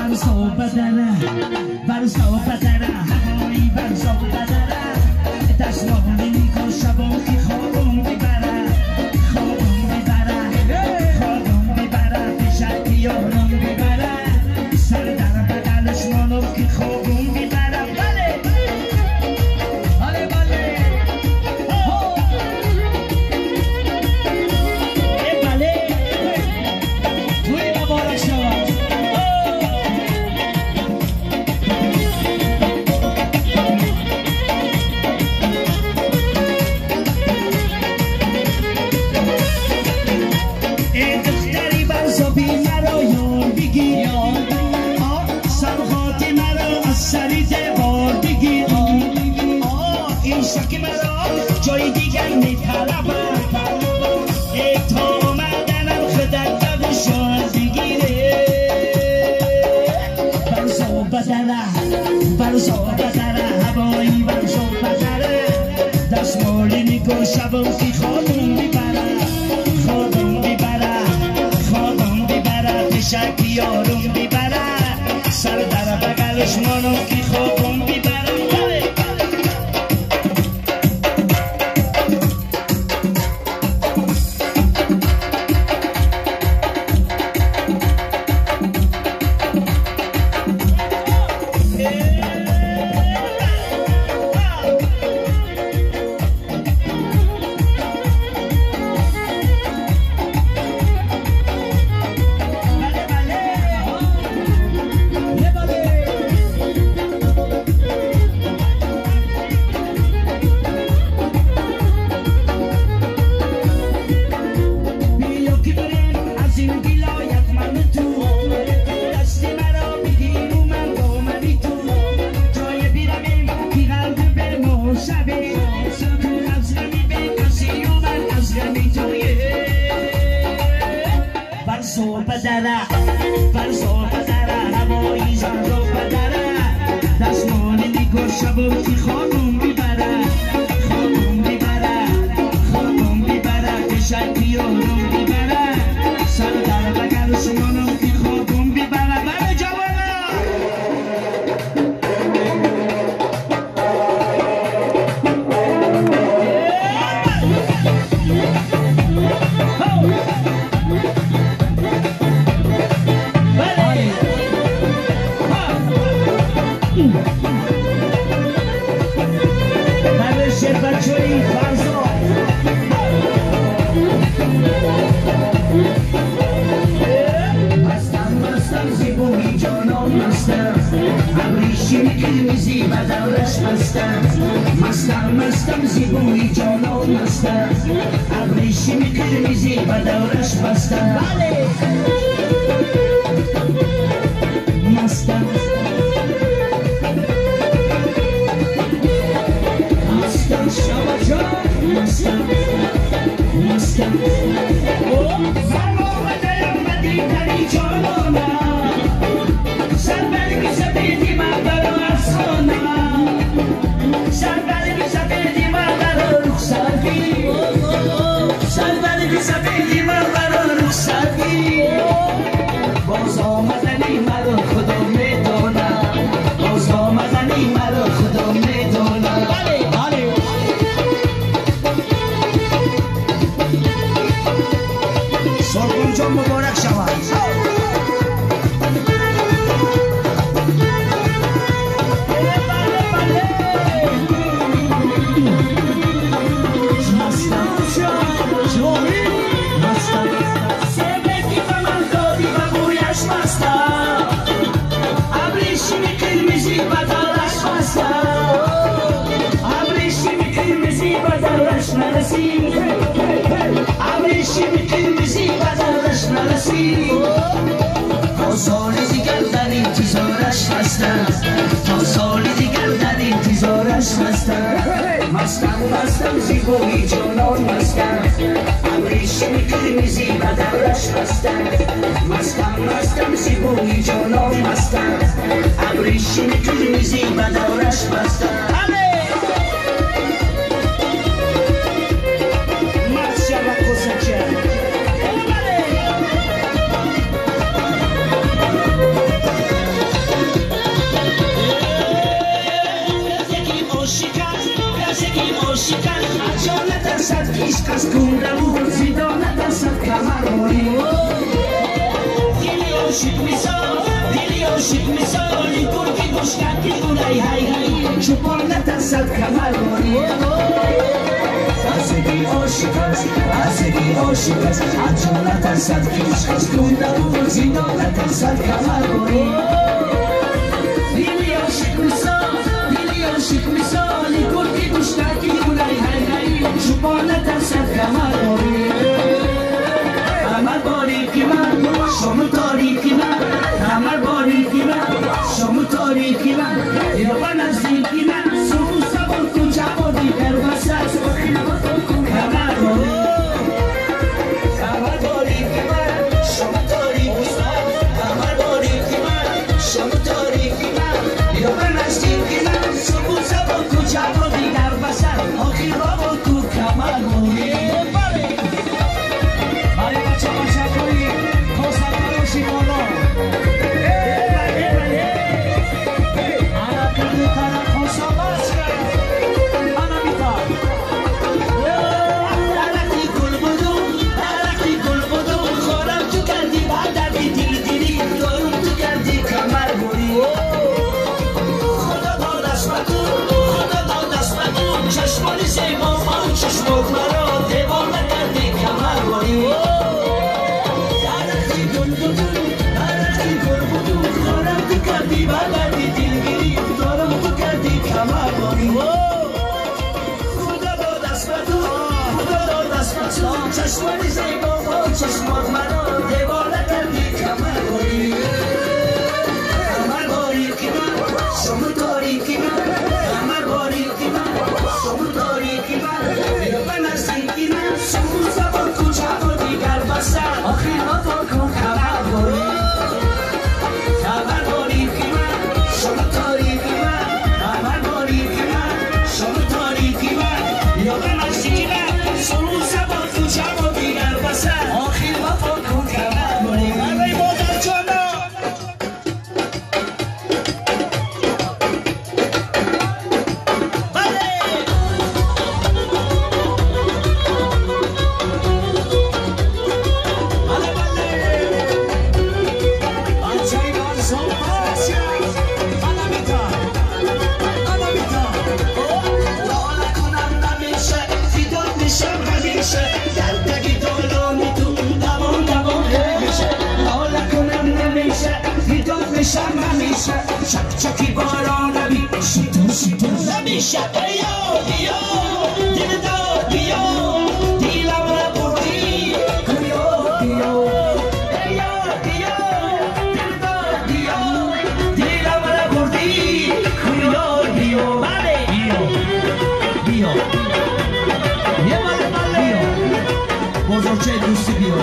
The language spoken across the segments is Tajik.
Marcia. عاشق مثال دلی عاشق مثال گرگی گشنگی گلای های های چوپان نترسد کمر بری ازدی عاشق است ازدی عاشق است عجب نترسد هیچ کس دون زندان نترسد کمر بری دلی عاشق مثال دلی عاشق مثال گرگی گشنگی گلای های های چوپان نترسد کمر بری আমার বড়ি কিমা সমতরি কিমা আমার বড়ি কিমা সমতরি কিমা এরবানাসি কিমা সুসা বকু চাপদি এরবাসাস আমার আমার বড়ি কিমা সমতরি কিমা আমার বড়ি কিমা সমতরি কিমা এরবানাসি কিমা সুসা বকু চাপদি এরবাসাস অখির বকু কামার বড়ি چشمانی زیبا با چشمات مرا دیوانه کردی کمر بری کمر بری که من شما تاریکی من کمر بری که من شما تاریکی من من نزدیکی من سمو زبان کوچه و دیگر بسر آخر وفا کن کمر بری کمر بری که من شما تاریکی من کمر بری که من شما تاریکی من یا من نزدیکی من سمو زبان کوچه و دیگر بسر آخر وفا کن کمر بری برای مادر جانا چک چکی باران نبی شیطون شیطون نمیشه بیا بیا دل بیا دیلم را بردی بیا بیا بیا بیا دل بیا دیلم را بردی بیا بیا بله بیا بیا یه بله بله بزرگچه دوستی بیا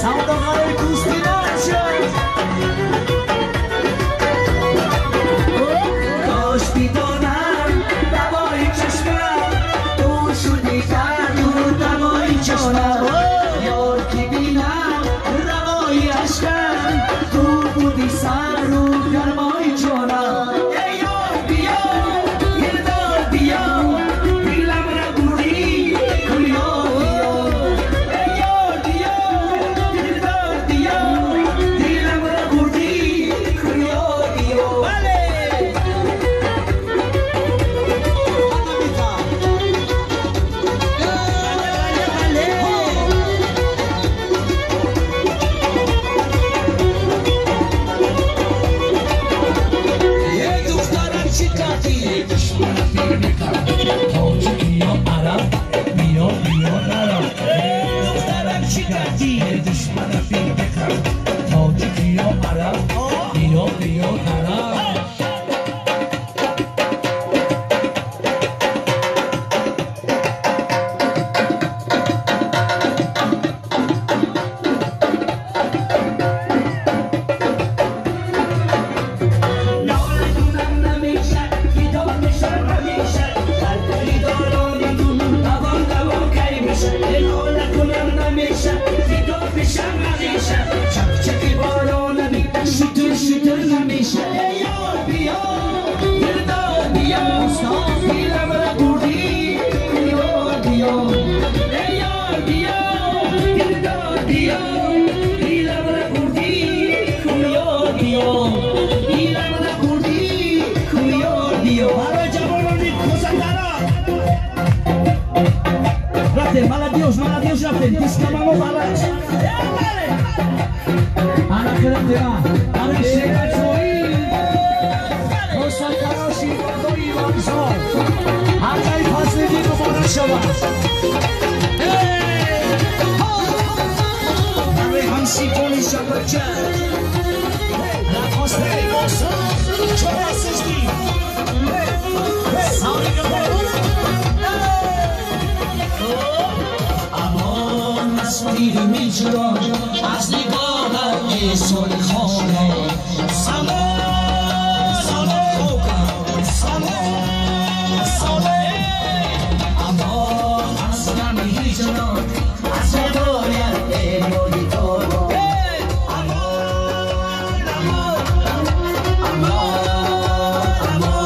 سوداگرای دوستی نشه کاش بیدانم دوای چشمم تو شدی درد و دوای چشمم یار که بینم روای عشقم تو بودی سر و گرمای جانم ای یار بیا Молодежь, молодежь, рафтем. Дискамамо бараш. Ана хелам дела. Ана шекачои. Хосакароши бадои варзо. Акай фаслиди муборак шавад. Ҳамсифони шабака. Рақосаи боса. Чорасишди. Амон аз пири миҷро аз нигоҳат солхона амон аз ғами ҳиҷрон аз ҳидоят моҳитобо амон амон амон амон.